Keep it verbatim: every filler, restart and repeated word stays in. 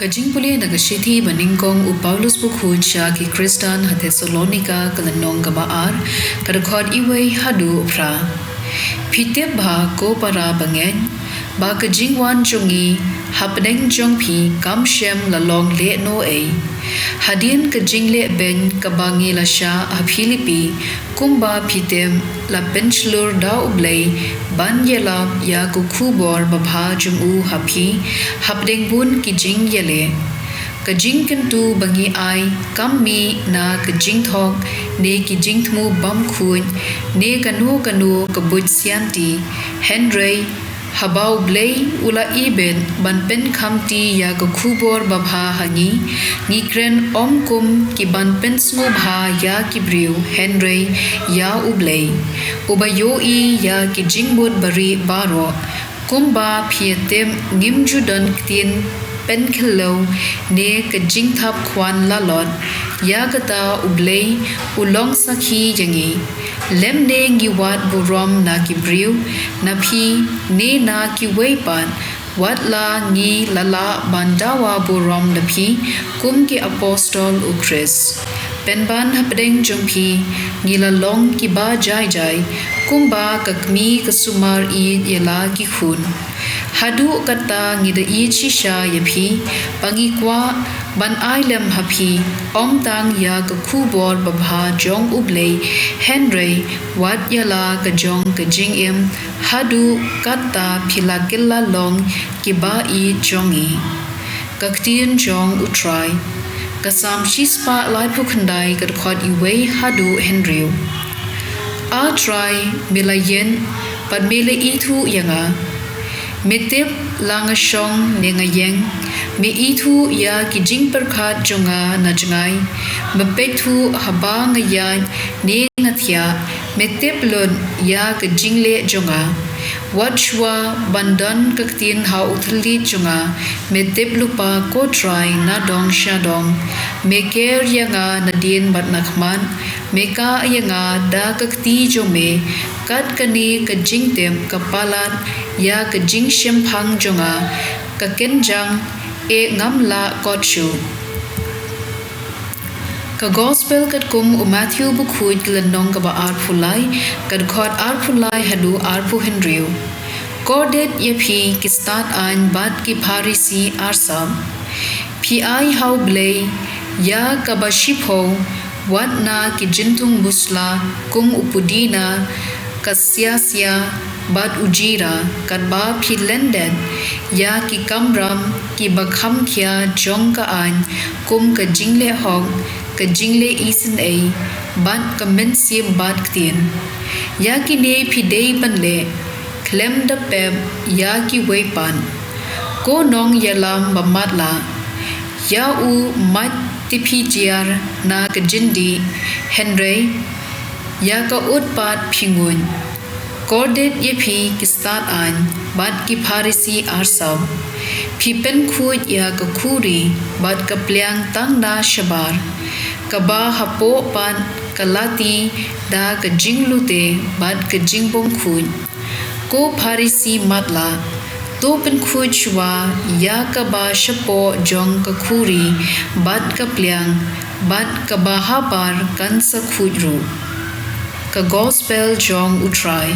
Ka jingpule na ka shithi ba nyngkong u Paulus bakhuid sha ki Khristan ha Thessalonika, ka lynnong kaba ar, ka dkhot iwei haduh phra. Phi tip bha, ko para bangeit, ba ka jingwan jong ngi hapdeng jong phi kam shym la long lehnohei. Hadien ka jingleh beiñ kaba ngi la shah ha Philippi, kumba phi tip, la pynshlur da U Blei ban ïalap ïa ka khubor babha jong u ha phi hapdeng bun ki jingïaleh. Ka jingkyntu ba ngi ai kam mih na ka jingthok ne ki jingthmu bymkhuid ne kano kano ka buit sianti, hynrei haba U Blei u la ibit ban pynkhamti ïa ka khubor babha ha ngi, ngi kren ym kum ki ban pynsngewbha ïa ki briew, hynrei ïa U Blei, uba ïohi ïa ki jingmut barieh baroh. Kumba phi ïa tip, ngim ju don ktien pynkhyllew ne ka jingthap khwan lalot. Ïa kata U Blei u long sakhi ïa ngi, lymne ngi wad burom na ki briew, na phi ne na kiwei pat, wat la ngi la lah ban dawa burom na phi kum ki apostol U Khrist. Pynban hapdeng jong phi ngi la long kiba jai jai, kumba ka kmie ka sumar ïeit ïa la ki khun. Haduh katta ngi da ïeit shisha ïa phi, ba ngi kwah ban ai lem ha phi, ym tang ïa ka khubor babha jong U Blei, hynrei wat ïa la ka jong ka jingim, haduh katta phi la kylla long kiba ïeit jong ngi. Ka ktien jong U Trai. Ka Salm shispah laiphew khyndai, ka dkhot iwei haduh hynriew. A Trai, me la ïeit bad me la ithuh ïa nga. Me tip la nga shong ne nga ïeng. Me ithuh ïa ki jingpyrkhat jong nga na jngai. Me peit thuh haba nga ïaid ne nga thiah. Me tip lut ïa ka jingleh jong nga. Wat shuwa ban don ka ktien ha u thylliej jong nga, me tip lypa, ko Trai, na dong sha dong. Me ker ïa nga nadien bad na khmat. Me kah ïa nga da ka kti jong me. Kat kane ka jingtip ka palat ïa ka jingshemphang jong nga, ka kynjang, eh, ngam lah kot shuh. Ka Gospel katkum u Mathaiw bakhuid, ka lynnong kaba arphew lai, ka dkhot arphew lai haduh arphew hynriew. Kordit ïa phi ki stad aiñ bad ki Pharisi arsap. Phi ai ha U Blei ïa kaba shiphew, wat na ki jingthung musla kum u pudina, ka siasia bad u jira, katba phi lyndet ïa ki kamram kiba kham khia jong ka aiñ, kum ka jingleh hok, ka jingleh isynei bad ka mynsiem bad ktien. Ïa kine phi dei ban leh khlem da pep ïa kiwei pat. Ko nongïalam bamatlah, ïa u mait te phi jia na ka jyndih, hynrei ïa ka ud pat phi nguid. Kordit ïa phi ki stad aiñ bad ki Pharisi arsap. Phi pynkhuid ïa ka khuri bad ka pliang tang na shabar, kaba hapoh pat ka lati da ka jinglute bad ka jingbymkhuid. Ko Pharisi matlah, to pynkhuid shuwa ïa kaba shapoh jong ka khuri bad ka pliang, bad kaba habar kan sa khuid ruh. Ka Gospel jong U Trai.